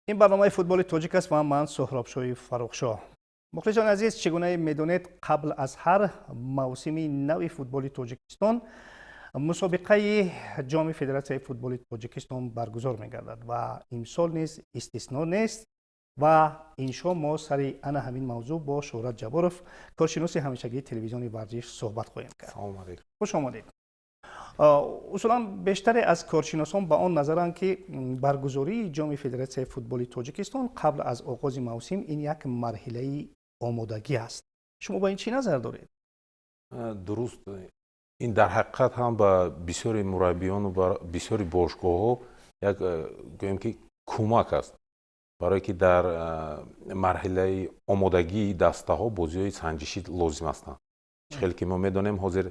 Ин барномаи «Футболи тоҷик» аст ва ман Суҳробшоҳи Фаррухшоҳ. Мухлисони азиз, чӣ гунае медонед, қабл аз ҳар мавсими нави футболи Тоҷикистон мусобиқаи Ҷоми Федератсияи футболи Тоҷикистон баргузор мегардад ва имсол низ истисно нест. Ва иншо мо сари ана ҳамин мавзӯъ бо Шӯҳрат Ҷабборов, коршиноси ҳамешагии телевизиони «Варзиш», суҳбат хоҳем кард. Хуш омадед. Усулан, бештаре аз коршиносон ба он назаранд, ки баргузории Ҷоми Федератсияи футболи Тоҷикистон қабл аз оғози мавсим ин як марҳилаи омодагӣ аст. Шумо ба ин чӣ назар доред? Дуруст, ин дар ҳақиқат ҳам ба бисёри мураббиёну ба бисёри бошгоҳҳо як, гӯем ки, кӯмак аст, барое ки дар марҳилаи омодагии дастаҳо бозиҳои санҷишӣ лозим ҳастанд. Чӣ хеле ки мо медонем, ҳозир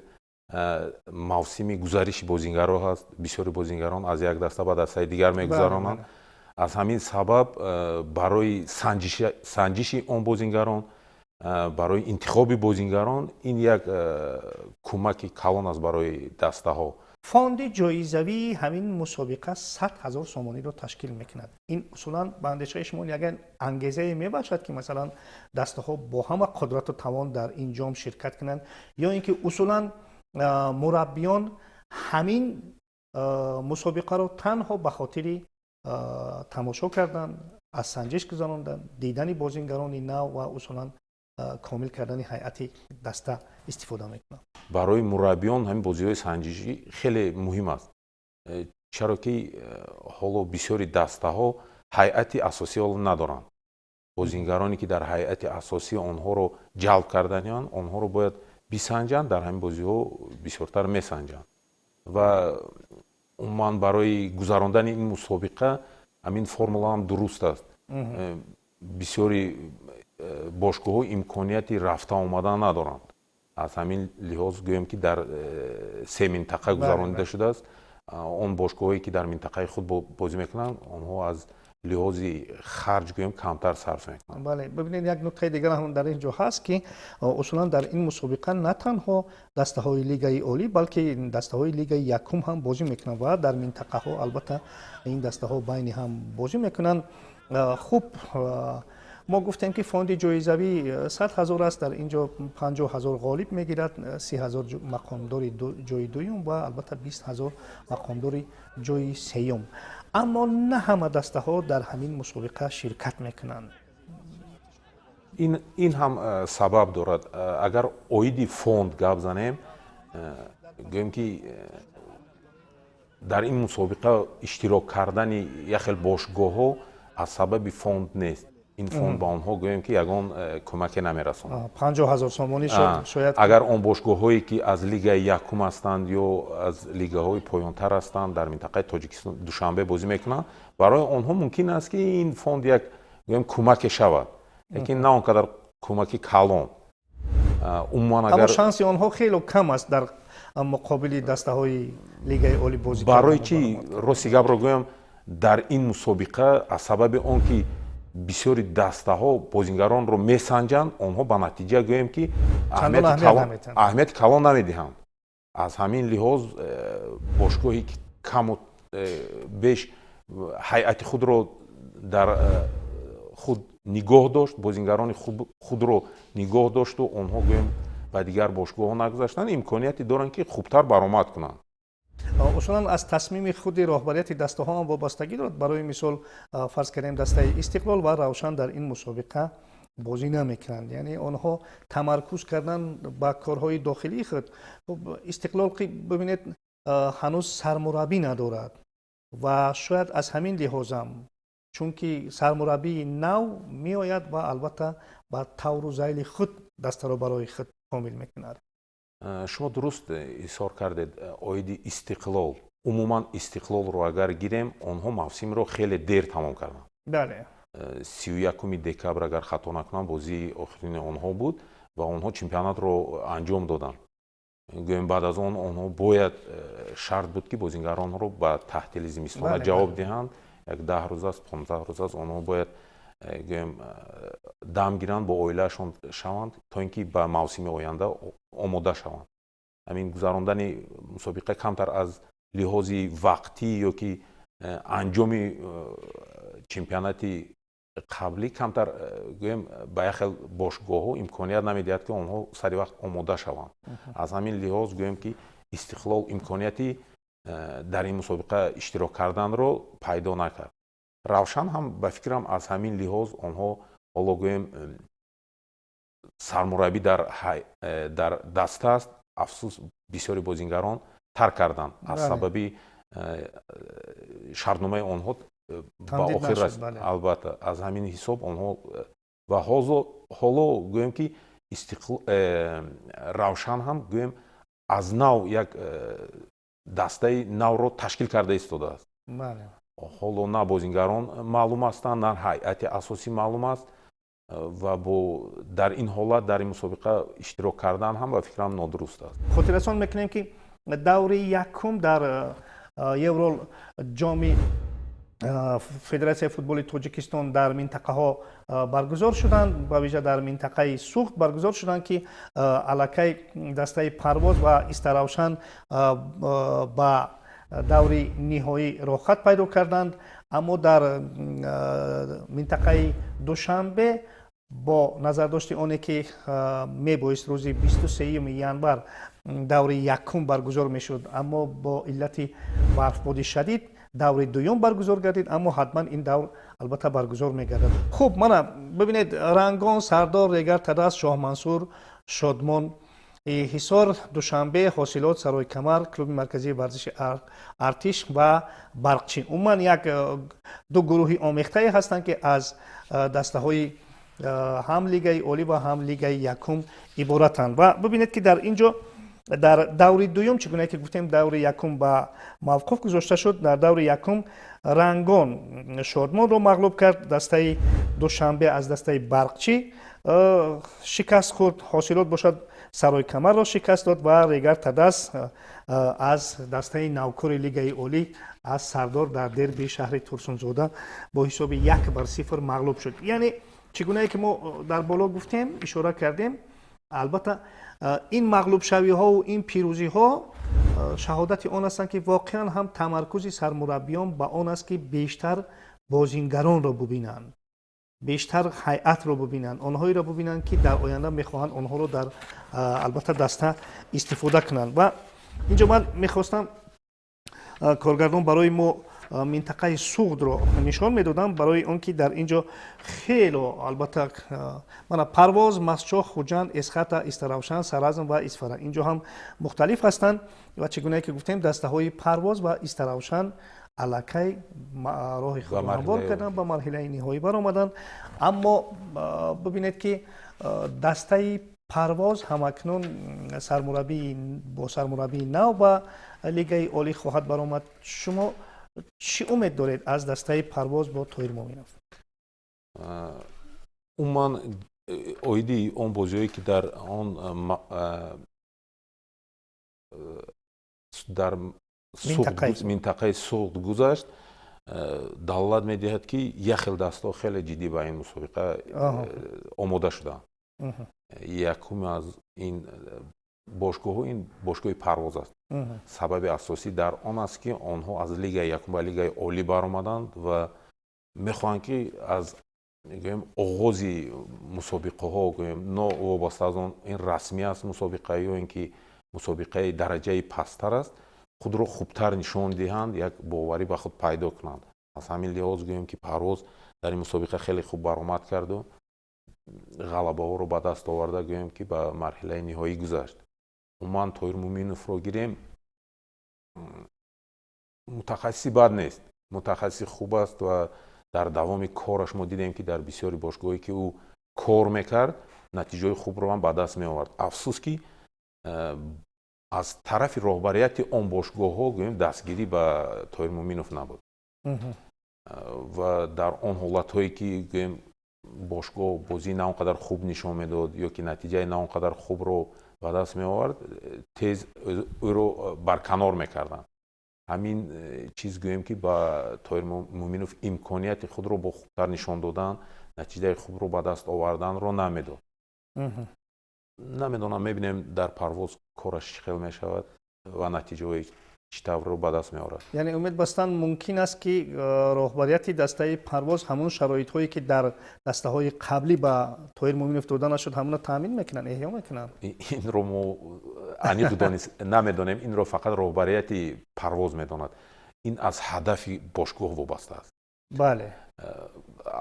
мавсими гузариши бозингарон ҳаст, бисёри бозингарон аз як даста ба дастаи дигар мегузаронанд. Аз ҳамин сабаб барои санҷиши он бозингарон, барои интихоби бозингарон ин як кӯмаки калон аст барои дастаҳо. Фонди ҷоизавии ҳамин мусобиқа 100 000 сомониро ташкил мекунад. Ин усулан, ба андешаи шумо, ягон ангезае мебахшад, ки масалан дастаҳо бо ҳама қудрату тавон дар ин ҷом ширкат кунанд, ё ин ки усулан мураббиён ҳамин мусобиқаро танҳо ба хотири тамошо кардан, аз санҷиш гузарондан, дидани бозингарони нав ва усулан комил кардани ҳайати даста истифода мекунанд? Барои мураббиён ҳамин бозиҳои санҷишӣ хеле муҳим аст, чаро ки ҳоло бисёри дастаҳо ҳайати асосӣ ҳоло надоранд. Бозингароне ки дар ҳайати асосӣ онҳоро ҷалб карданианд, онҳоро бояд бисанҷанд, дар ҳамин бозиҳо бисёртар месанҷанд. Ва умуман барои гузарондани ин мусобиқа ҳамин формула ҳам дуруст аст. Бисёри бошгоҳҳо имконияти рафта омадан надоранд. Аз ҳамин лиҳоз гӯем ки дар се минтақа гузаронида шудааст. Он бошгоҳое ки дар минтақаи худ бозӣ мекунанд, онҳо аз лиҳози харҷ, гӯем, камтар сарф мекунанд. Бале, бибинед, як нуктаи дигар ҳам дар ин ҷо ҳаст, ки усулан дар ин мусобиқа на танҳо дастаҳои лигаи олӣ, балки дастаҳои лигаи якум ҳам бозӣ мекунанд ва дар минтақаҳо албатта ин дастаҳо байни ҳам бозӣ мекунанд. Хуб, мо гуфтем, ки фонди ҷоизавӣ 100 000 аст. Дар ин ҷо 50 000 ғолиб мегирад, 30 000 мақомдори ҷои дуюм ва албатта 20 000 мақомдори ҷои сеюм. Аммо на ҳама дастаҳо дар ҳамин мусобиқа ширкат мекунанд. Ин ҳам сабаб дорад. Агар оиди фонд гап занем, гӯем ки дар ин мусобиқа иштирок кардани як хел бошгоҳҳо аз сабаби фонд нест. Ин фонд ба онҳо, гӯем ки, ягон кӯмаке намерасонад. 50 000 сомонӣ шояд. Агар он бошгоҳҳое ки аз лигаи якум ҳастанд ё аз лигаҳои поёнтар ҳастанд, дар минтақаи Тоҷикистон, Душанбе бозӣ мекунанд, барои онҳо мумкин аст, ки ин фонд як, гӯем, кӯмаке шавад, лекин на он қадар кӯмаки калон. Умуман, агар шанси онҳо хело кам аст дар муқобили дастаҳои лигаи олӣ бозӣ. Барои чӣ, рости гапро гӯям, дар ин мусобиқа аз сабаби он ки бисёри дастаҳо бозингаронро месанҷанд, онҳо ба натиҷа, гӯем ки, аҳамияти калон намедиҳанд. Аз ҳамин лиҳоз бошгоҳе ки каму беш ҳайати худро дар худ нигоҳ дошт, бозингарони худро нигоҳ дошту онҳо, гӯем, ба дигар бошгоҳҳо нагузаштанд, имконияте доранд, ки хубтар баромад кунанд. Усулан аз тасмими худи роҳбарияти дастаҳо ҳам вобастагӣ дорад. Барои мисол, фарз кардем, дастаи «Истиқлол» ва «Равшан» дар ин мусобиқа бозӣ намекунанд, яъне онҳо тамаркуз кардан ба корҳои дохилии худ. Хуб, «Истиқлол», бибинед, ҳанӯз сармураббӣ надорад ва шояд аз ҳамин лиҳозам, чунки сармураббии нав меояд ва албатта ба тавру зайли худ дастаро барои худ комил мекунад. Шумо дуруст изҳор кардед оиди «Истиқлол». Умуман, «Истиқлолро» агар гирем, онҳо мавсимро хеле дер тамом карданд. 31 декабр, агар хато накунам, бозии охирини онҳо буд ва онҳо чемпионатро анҷом доданд. Гӯем, баъд аз он онҳо бояд, шарт буд, ки бозингаронро ба таътили зимистона ҷавоб диҳанд. Як 10 рӯз аст, 15 рӯз аст, онҳо бояд, гӯем, дам гиранд, бо оилаашон шаванд, то ин ки ба мавсими оянда омода шаванд. Ҳамин гузарондани мусобиқа камтар аз лиҳози вақтӣ ё ки Анҷоми чемпионати қаблӣ камтар, гӯем, ба як хел бошгоҳҳо имконият намедиҳад, ки онҳо сари вақт омода шаванд. Аз ҳамин лиҳоз, гӯем, ки Истиқлол имконияти дар ин мусобиқа иштирок карданро пайдо накард. Равшан ҳам, ба фикрам, аз ҳамин лиҳоз онҳо ҳоло, гӯем, сармураббӣ дар даста аст. Афсӯс, бисёри бозингарон тарк карданд аз сабаби шартномаи онҳо ба охир расид. Албатта, аз ҳамин ҳисоб онҳо ва ҳоло, гӯем, ки Равшан ҳам, гӯем, аз нав як дастаи навро ташкил карда истодааст. Ҳоло на бозингарон маълум ҳастанд, на ҳайати асосӣ маълум аст ва бо дар ин ҳолат дар ин мусобиқа иштирок кардан ҳам, ба фикрам, нодуруст аст. Хотиррасон мекунем, ки даври якум дар Евро ҷоми Федератсияи футболи Тоҷикистон дар минтақаҳо баргузор шуданд, ба вижа дар минтақаи Суғд баргузор шуданд, ки аллакай дастаи Парвоз ва Истаравшан ба даври ниҳоӣ роҳхат пайдо карданд. Аммо дар минтақаи Душанбе, бо назардошти оне ки мебоист рӯзи 23 январ даври якум баргузор мешуд, аммо бо иллати барфбоди шадид даври дуюм баргузор гардид. Аммо ҳатман ин давр албатта баргузор мегардад. Хуб, мана бибинед: Рангон, Сардор, Регар Тадас, Шоҳмансур, Шодмон, Ҳисор, Душанбе, Ҳосилот, Саройкамар, клуби марказии варзиши Артиш ва Барқчӣ. Умуман, як ду гурӯҳи омехтае ҳастанд, ки аз дастаҳои ҳам лигаи олӣ ва ҳам лигаи якум иборатанд. Ва бибинед, ки дар ин ҷо дар даври дуюм, чӣ гуна ки гуфтем, даври якум ба мавқуф гузошта шуд, дар даври якум Рангон Шодмонро мағлуб кард, дастаи Душанбе аз дастаи Барқчӣ шикаст хӯрд, Ҳосилот бошад Саройкамарро шикаст дод ва Регар Тадас аз дастаи навкори лигаи олӣ, аз Сардор, дар дерби шаҳри Турсунзода бо ҳисоби 1-0 мағлуб шуд. Яъне, чӣ гунае ки мо дар боло гуфтем, ишора кардем, албатта, ин мағлубшавиҳову ин пирӯзиҳо шаҳодати он ҳастанд, ки воқеан ҳам тамаркузи сармураббиён ба он аст, ки бештар бозингаронро бубинанд, бештар ҳайатро бубинанд, онҳоеро бубинанд, ки дар оянда мехоҳанд онҳоро дар, албатта, даста истифода кунанд. Ва инҷо ман мехостам коргардон барои мо минтақаи Суғдро нишон медодам, барои он ки дар ин ҷо хело, албатта, мана, Парвоз, Мастчоҳ, Хуҷанд, Эсхата, Истаравшан, Саразм ва Исфара ин ҷо ҳам мухталиф ҳастанд. Ва чӣ гунае ки гуфтем, дастаҳои Парвоз ва Истаравшан аллакай роҳи худро ҳамвор карданд, ба марҳилаи ниҳоӣ баромаданд. Аммо бибинед, ки дастаи Парвоз ҳамакнун сармураббии бо сармураббии нав ба лигаи олӣ хоҳад баромад. Шумо чӣ умед доред аз дастаи Парвоз бо Тоҳир Муъминов? Умуман, оиди он бозиҳое, ки дар он дар минтақаи Суғд гузашт, далолат медиҳад, ки як хел дастаҳо хеле ҷиддӣ ба ин мусобиқа омода шуданд. Якум аз ин бошгоҳҳо ин бошгоҳи Парвоз аст. Сабаби асосӣ дар он аст, ки онҳо аз лигаи якум ба лигаи олӣ баромаданд ва мехоҳанд, ки аз, гӯем, оғози мусобиқаҳо, гӯем, новобаста аз он ин расмӣ аст мусобиқа ё ин ки мусобиқаи дараҷаи пасттар аст, худро хубтар нишон диҳанд, як боварӣ ба худ пайдо кунанд. Аз ҳамин лиҳоз, гӯем, ки Парвоз дар ин мусобиқа хеле хуб баромад карду ғалабаҳоро ба даст оварда, гӯем, ки ба марҳилаи ниҳоӣ гузашт. Умуман, Тоҳир Муъминовро гирем, мутахассиси бад нест, мутахассиси хуб аст ва дар давоми кораш мо дидем, ки дар бисёри бошгоҳе, ки ӯ кор мекард, натиҷаҳои хубро ҳам ба даст меовард. Афсӯс, ки аз тарафи роҳбарияти он бошгоҳҳо, гӯем, дастгирӣ ба Тоҳир Муъминов набуд ва дар он ҳолатҳое, ки, гӯем, бошгоҳ бозии на он қадар хуб нишон медод ё ки натиҷаи на он қадар хубро ба даст меовард, тез ӯро барканор мекарданд. Ҳамин чиз, гӯем, ки ба Тоҳир Муъминов имконияти худро бо хубтар нишон додан, натиҷаи хубро ба даст оварданро намедод. Намедонам, мебинем, дар Парвоз кораш чӣ хел мешавад ва натиҷаҳои Чӣ таврро ба даст меорад. Яъне умед бастан мумкин аст, ки роҳбарияти дастаи Парвоз ҳамон шароитҳое, ки дар дастаҳои қаблӣ ба Тоҳир Муъминов дода нашуд, ҳамона таъмин мекунанд, эҳё мекунанд? Инро мо аниқ намедонем, инро фақат роҳбарияти Парвоз медонад. Ин аз ҳадафи бошгоҳ вобаста аст.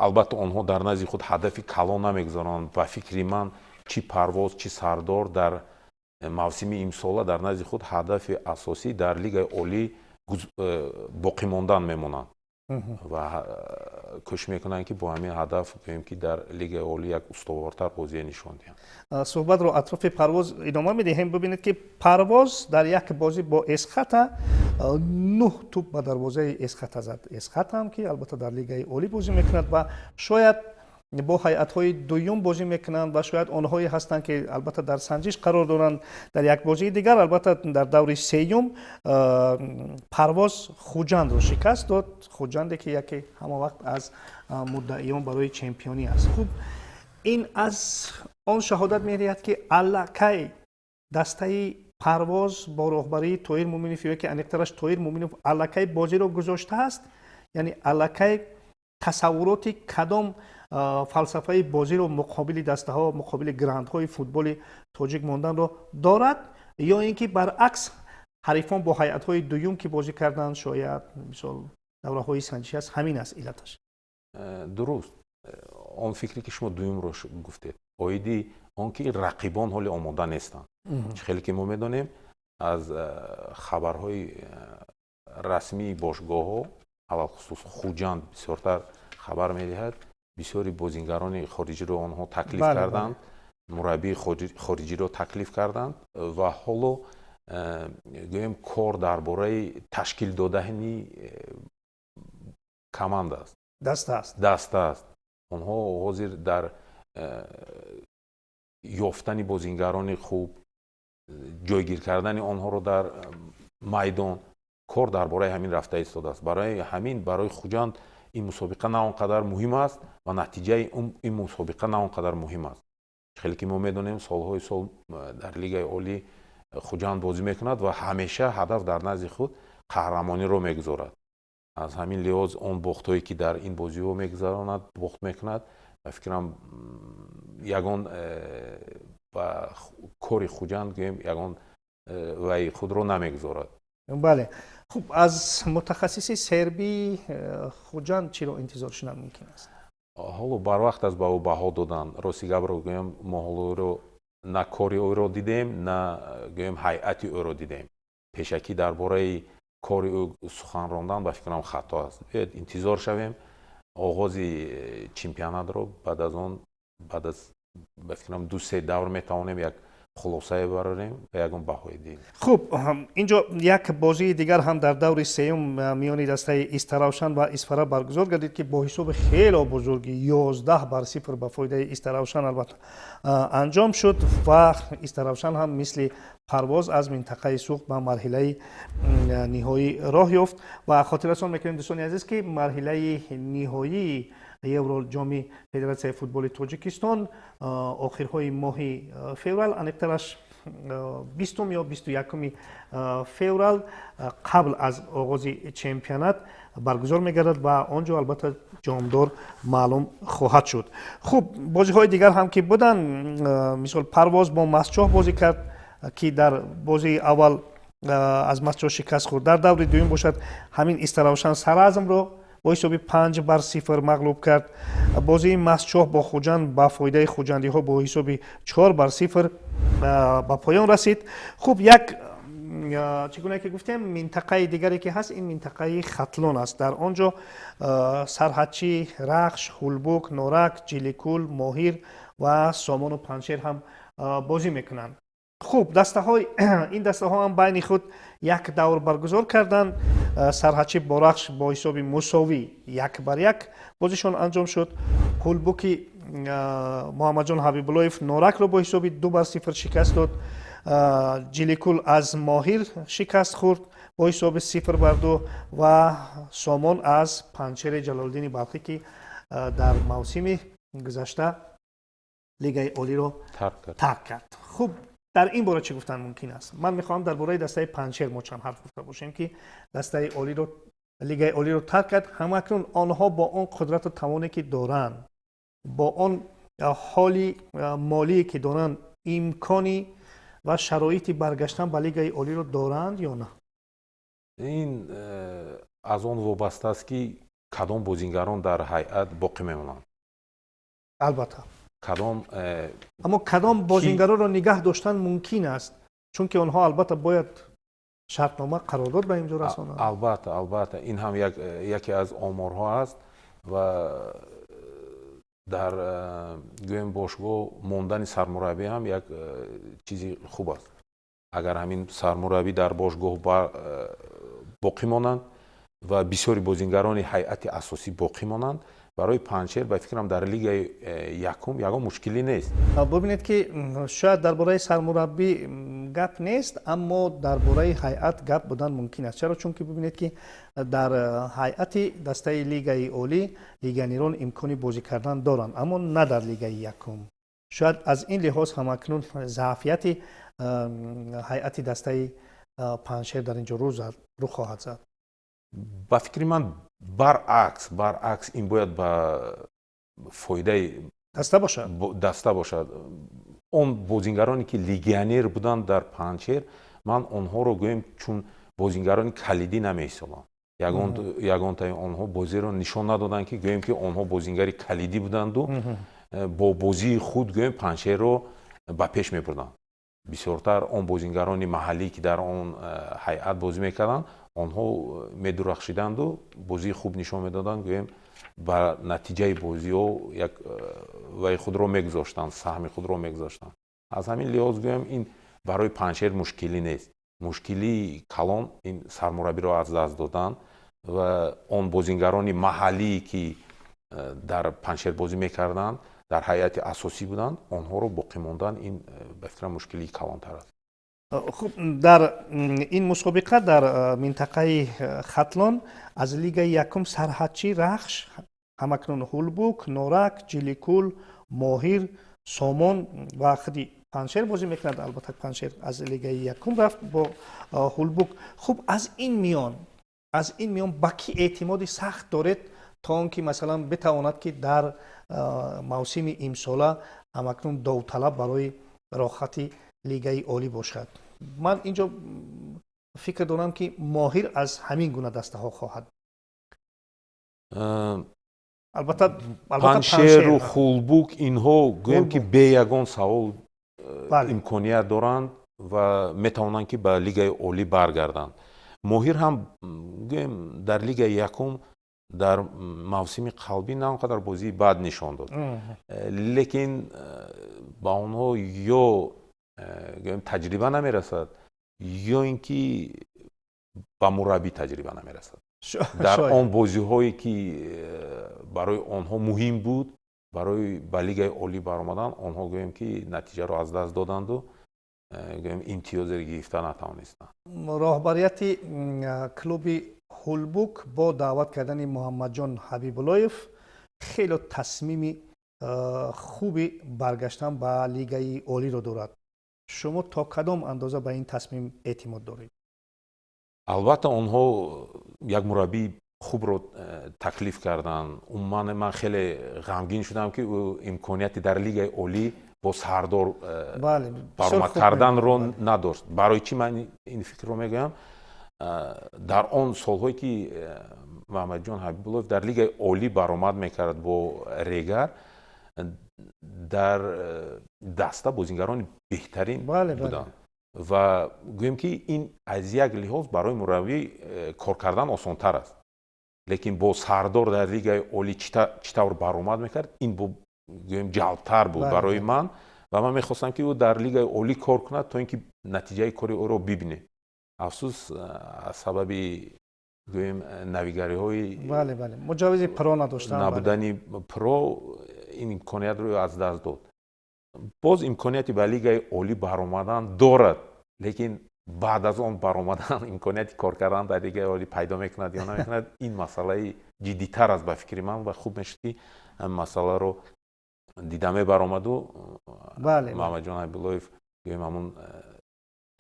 Албатта, онҳо дар назди худ ҳадафи калон намегузоранд. Ба фикри ман, чӣ Парвоз, чӣ Сардор дар мавсими имсола дар назди худ ҳадафи асосӣ дар Лигаи Олӣ боқӣ мондан мемонанд ва кӯшиш мекунанд, ки бо ҳамин ҳадаф, гӯем, ки дар Лигаи Олӣ як устувортар бозие нишон диҳанд. Суҳбатро атрофи Парвоз идома медиҳем. Бибинед, ки Парвоз дар як бозӣ бо Эсхата нӯҳ тӯб ба дарвозаи Эсхата зад. Эсхата ҳам, ки албатта дар Лигаи Олӣ бозӣ мекунад ва шояд бо ҳайатҳои дуюм бозӣ мекунанд ва шояд онҳое ҳастанд, ки албатта дар санҷиш қарор доранд. Дар як бозии дигар, албатта дар даври сеюм, Парвоз Хуҷандро шикаст дод, Хуҷанде, ки яке ҳама вақт аз муддаиён барои чемпионӣ аст. Хуб, ин аз он шаҳодат медиҳад, ки аллакай дастаи Парвоз бо роҳбарии Тоҳир Муъминов ё ки аниқтараш Тоҳир Муъминов аллакай бозиро гузоштааст, яъне аллакай тасаввуроти кадом фалсафаи бозиро муқобили дастаҳо, муқобили грандҳои футболи тоҷик монданро дорад, ё ин ки баръакс, ҳарифон бо ҳайатҳои дуюм ки бозӣ карданд, шояд мисол давраҳои санҷишӣ аст, ҳамин аст иллаташ? Дуруст, он фикре, ки шумо дуюмро гуфтед, оиди он ки рақибон ҳоле омода нестанд. Чӣ хеле ки мо медонем аз хабарҳои расмии бошгоҳҳо, алалхусус Хуҷанд бисёртар хабар медиҳад, бисёри бозингарони хориҷиро онҳо таклиф карданд, мураббии хориҷиро таклиф карданд ва ҳоло гӯем, кор дар бораи ташкил додани команда аст. Даста аст. Даста аст. Онҳо ҳозир дар ёфтани бозингарони хуб, ҷойгир кардани онҳоро дар майдон, кор дар бораи ҳамин рафта истодааст. Барои ҳамин барои Хуҷанд ин мусобиқа на он қадар муҳим аст ва натиҷаи ин мусобиқа на он қадар муҳим аст. Хеле ки мо медонем, солҳои сол дар Лигаи Олӣ Хуҷанд бозӣ мекунад ва ҳамеша ҳадаф дар назди худ қаҳрамониро мегузорад. Аз ҳамин лиҳоз он бохтҳое, ки дар ин бозиҳо мегузаронад, бохт мекунад, ба фикрам, ягон ба кори Хуҷанд, гӯем, ягон вай худро намегузорад. Бале, хуб, аз мутахассиси сербии Хуҷанд чиро интизор шудан мумкин аст? Ҳоло барвақт аст ба ӯ баҳо додан. Рости гапро гӯем, мо ҳоло на кори ӯро дидем, на, гӯем, ҳайати ӯро дидем. Пешакӣ дар бораи кори ӯ сухан рондан, ба фикрам, хато аст. Биёед, интизор шавем оғози чемпионатро. Баъд аз он, баъд аз, ба фикрам, ду-се давр метавонем як хулосае барорем ва ягон баҳое диҳем. Хуб, инҷо як бозии дигар ҳам дар даври сеюм миёни дастаи Истаравшан ва Исфара баргузор гардид, ки бо ҳисоби хело бузурги 11-0 ба фоидаи Истаравшан албатта анҷом шуд ва Истаравшан ҳам мисли Парвоз аз минтақаи Суғд ба марҳилаи ниҳоӣ роҳ ёфт. Ва хотиррасон мекунем, дӯстони азиз, ки марҳилаи ниҳоии Евроҷоми Федератсияи футболи Тоҷикистон охирҳои моҳи феврал, аниқтараш 20-ум ё 21-уми феврал, қабл аз оғози чемпионат баргузор мегардад ва он ҷо албатта ҷомдор маълум хоҳад шуд. Хуб, бозиҳои дигар ҳам ки буданд, мисол, Парвоз бо Мастчоҳ бозӣ кард, ки дар бозии аввал аз Мастчоҳ шикаст хӯрд. Дар даври дуюм бошад, ҳамин Истаравшан Саразмро бо ҳисоби 5-0 мағлуб кард. Бозии Мастчоҳ бо Хуҷанд ба фоидаи хуҷандиҳо бо ҳисоби 4-0 ба поён расид. Хуб, як чӣ гуна ки гуфтем, минтақаи дигаре ки ҳаст, ин минтақаи Хатлон аст. Дар он ҷо Сарҳадчӣ, Рахш, Ҳулбук, Норак, Ҷиликул, Моҳир ва Сомону Панҷшер ҳам бозӣ мекунанд. Хуб, дастаҳои ин дастаҳо ҳам байни худ як давр баргузор карданд. Сарҳадчӣ бо Рахш бо ҳисоби мусовӣ 1-1 бозишон анҷом шуд. Ҳулбуки Муҳаммадҷон Ҳабибуллоев Норакро бо ҳисоби 2-0 шикаст дод. Ҷиликул аз Моҳир шикаст хӯрд бо ҳисоби 0-2 ва Сомон аз Панҷшери Ҷалолиддини Балхӣ, ки дар мавсими гузашта Лигаи Олиро тарк кард. Хуб. Дар ин бора чӣ гуфтан мумкин аст? Ман мехоҳам дар бораи дастаи Панҷшер мо чанд ҳарф гуфта бошем, ки дастаи олиро, лигаи олиро тарк кард. Ҳамакнун онҳо бо он қудрату тавоне, ки доранд, бо он ҳоли молие, ки доранд, имкони ва шароити баргаштан ба лигаи олиро доранд ё на? Ин аз он вобаста аст, ки кадом бозингарон дар ҳайат боқӣ мемонанд. Албатта. Кадом Аммо кадом бозингаронро нигаҳ доштан мумкин аст? Чунки онҳо, албатта, бояд шартнома, қарордод ба имзо расонанд. Албатта, ин ҳам яке аз оморҳо аст ва дар, гӯем, бошгоҳ мондани сармураббӣ ҳам як чизи хуб аст. Агар ҳамин сармураббӣ дар бошгоҳ боқӣ монанд ва бисёри бозингарони ҳайати асосӣ боқӣ монанд, барои Панҷшер, ба фикрам, дар лигаи якум ягон мушкилӣ нест. Бубинед, ки шояд дар бораи сармураббӣ гап нест, аммо дар бораи ҳайат гап будан мумкин аст. Чаро? Чунки бубинед, ки дар ҳайати дастаи лигаи олӣ легионерон имкони бозӣ кардан доранд, аммо на дар лигаи якум. Шояд аз ин лиҳоз ҳамакнун заъфияти ҳайати дастаи Панҷшер дар ин ҷо рӯ хоҳад зад. Ба фикри ман, баръакс, ин бояд ба фоидаи даста бошад. Даста бошад. Он бозингароне, ки легионер буданд дар Панҷшер, ман онҳоро, гӯем, чун бозингарони калидӣ намеҳисобам. Ягонтаи онҳо бозиро нишон надоданд, ки гӯем, ки онҳо бозингари калидӣ буданду бо бозии худ, гӯем, Панҷшерро ба пеш мебурданд. Бисёртар он бозингарони маҳаллӣ, ки дар он ҳайат бозӣ мекарданд, онҳо медурахшиданду бозии хуб нишон медоданд, гӯем, ба натиҷаи бозиҳо як вай худро мегузоштанд, саҳми худро мегузоштанд. Аз ҳамин лиҳоз, гӯем, ин барои Панҷшер мушкилӣ нест. Мушкилии калон ин сармураббиро аз даст додан ва он бозингарони маҳаллие, ки дар Панҷшер бозӣ мекарданд, дар ҳайати асосӣ буданд, онҳоро боқӣ мондан, ин, ба фикрам, мушкилии калонтар аст. Хуб, дар ин мусобиқа дар минтақаи Хатлон аз лигаи якум Сарҳадчӣ, Рахш, ҳамакнун Ҳулбук, Норак, Ҷиликул, Моҳир, Сомон ва худи Панҷшер бозӣ мекунад. Албатта, Панҷшер аз лигаи якум рафт бо Ҳулбук. Хуб, аз ин миён ба кӣ эътимоди сахт доред, то он ки, масалан, битавонад, ки дар мавсими имсола ҳамакнун довталаб барои роҳхати лигаи олӣ бошад? Ман инҷо фикр дорам, ки Моҳир аз ҳамин гуна дастаҳо хоҳад. Албатта. Панҷшеру Хулбук, инҳо, гӯем, ки бе ягон савол имконият доранд ва метавонанд, ки ба лигаи олӣ баргарданд. Моҳир ҳам, гӯем, дар лигаи якум дар мавсими қалбӣ на он қадар бозии бад нишон дод, лекин ба онҳо ё, гӯем, таҷриба намерасад, ё ин ки ба мураббӣ таҷриба намерасад. Дар он бозиҳое, ки барои онҳо муҳим буд, барои ба лигаи олӣ баромадан, онҳо, гӯем, ки натиҷаро аз даст доданду, гӯем, имтиёзеро гирифта натавонистанд. Роҳбарияти клуби Ҳулбук бо даъват кардани Муҳаммадҷон Ҳабибуллоев хело тасмими хуби баргаштан ба лигаи олиро дорад. Шумо то кадом андоза ба ин тасмим эътимод доред? Албатта, онҳо як мураббии хубро таклиф карданд. Умуман, ман хеле ғамгин шудам, ки ӯ имконияти дар лигаи олӣ бо Сардор баромад карданро надошт. Барои чӣ ман ин фикрро мегӯям? Дар он солҳое, ки Муҳаммадҷон Ҳабибуллоев дар лигаи олӣ баромад мекард бо Регар, дар даста бозингарони беҳтарин буданд ва гӯем, ки ин аз як лиҳоз барои мураббӣ кор кардан осонтар аст. Лекин бо Сардор дар лигаи олӣ чӣ тавр баромад мекард, ин гӯем, ҷалбтар буд барои ман ва ман мехостам, ки ӯ дар лигаи олӣ кор кунад, то ин ки натиҷаи кори ӯро бибинем. Афсӯс, аз сабаби, гӯем, навигариҳои Муҷаввизи ПРО надоштан. Набудани ПРО ин имкониятро аз даст дод. Боз имконияти ба лигаи олӣ баромадан дорад, лекин баъд аз он баромадан имконияти кор кардан дар лигаи олӣ пайдо мекунад ё намекунад, ин масъалаи ҷиддитар аст, ба фикри ман. Ва хуб мешуд, ки масъаларо дида мебаромаду Муҳаммадҷон Ҳабибуллоев. Гӯем, ҳамун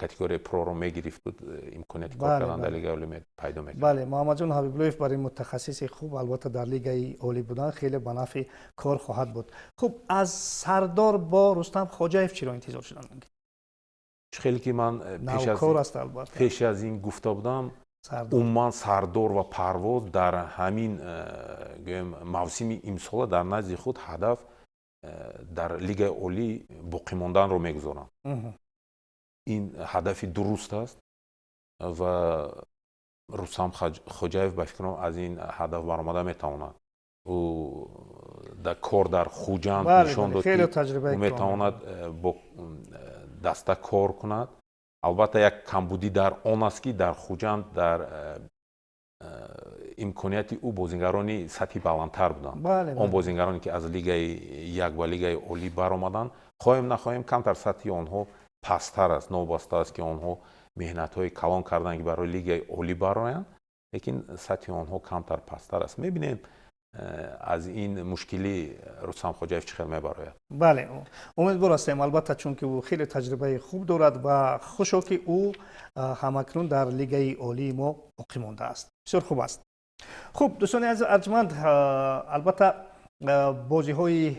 категорияи проро мегирифту имконияти кор кардан дар Лигаи олӣ пайдо мекард. Бале, Муҳаммадҷон Ҳабибуллоев барои мутахассиси хуб, албатта, дар Лигаи олӣ будан хеле ба нафъи кор хоҳад буд. Хуб, аз Сардор бо Рустам Хоҷаев чиро интизор шудан мумкин? Чӣ хеле ки ман Навкор аст, албатта. Пеш аз ин гуфта будам, умуман Сардор ва Парвоз дар ҳамин, гӯем, мавсими имсола дар назди худ ҳадаф дар Лигаи олӣ боқӣ монданро мегузоранд. Ин ҳадафи дуруст аст ва Рустам Хоҷаев, ба фикрам, аз ин ҳадаф баромада метавонад. Ӯ дар кор дар Хуҷанд нишон дод, ки ӯ метавонад бо даста кор кунад. Албатта, як камбудӣ дар он аст, ки дар Хуҷанд дар имконияти ӯ бозингарони сатҳи баландтар буданд. Он бозингароне, ки аз Лигаи як ба Лигаи олӣ баромаданд, хоҳем нахоҳем, камтар сатҳи онҳо пасттар аст. Новобаста аст, ки онҳо меҳнатҳои калон карданд, ки барои Лигаи олӣ бароянд, лекин сатҳи онҳо камтар пасттар аст. Мебинем, аз ин мушкилӣ Рустам Хоҷаев чӣ хел мебарояд. Бале, умедвор ҳастем, албатта, чунки ӯ хеле таҷрибаи хуб дорад ва хушо, ки ӯ ҳамакнун дар Лигаи олии мо боқӣ мондааст. Бисёр хуб аст. Хуб, дӯстони азиз арҷманд, албатта, бозиҳои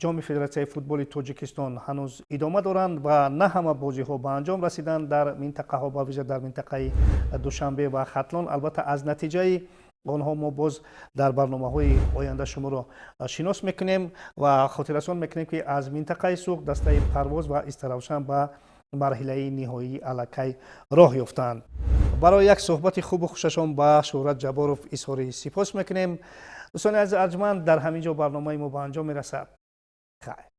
Ҷоми Федератсияи футболи Тоҷикистон ҳанӯз идома доранд ва на ҳама бозиҳо ба анҷом расиданд дар минтақаҳо, ба вижа дар минтақаи Душанбе ва Хатлон. Албатта, аз натиҷаи онҳо мо боз дар барномаҳои оянда шуморо шинос мекунем ва хотиррасон мекунем, ки аз минтақаи Суғд дастаи Парвоз ва Истаравшан ба марҳилаи ниҳоии аллакай роҳ ёфтаанд. Барои як суҳбати хубу хушашон ба Шӯҳрат Ҷабборов изҳори сипос мекунем. Дӯстони азиз арҷманд, дар ҳамин ҷо барномаи мо ба анҷом мерасад. Хайр.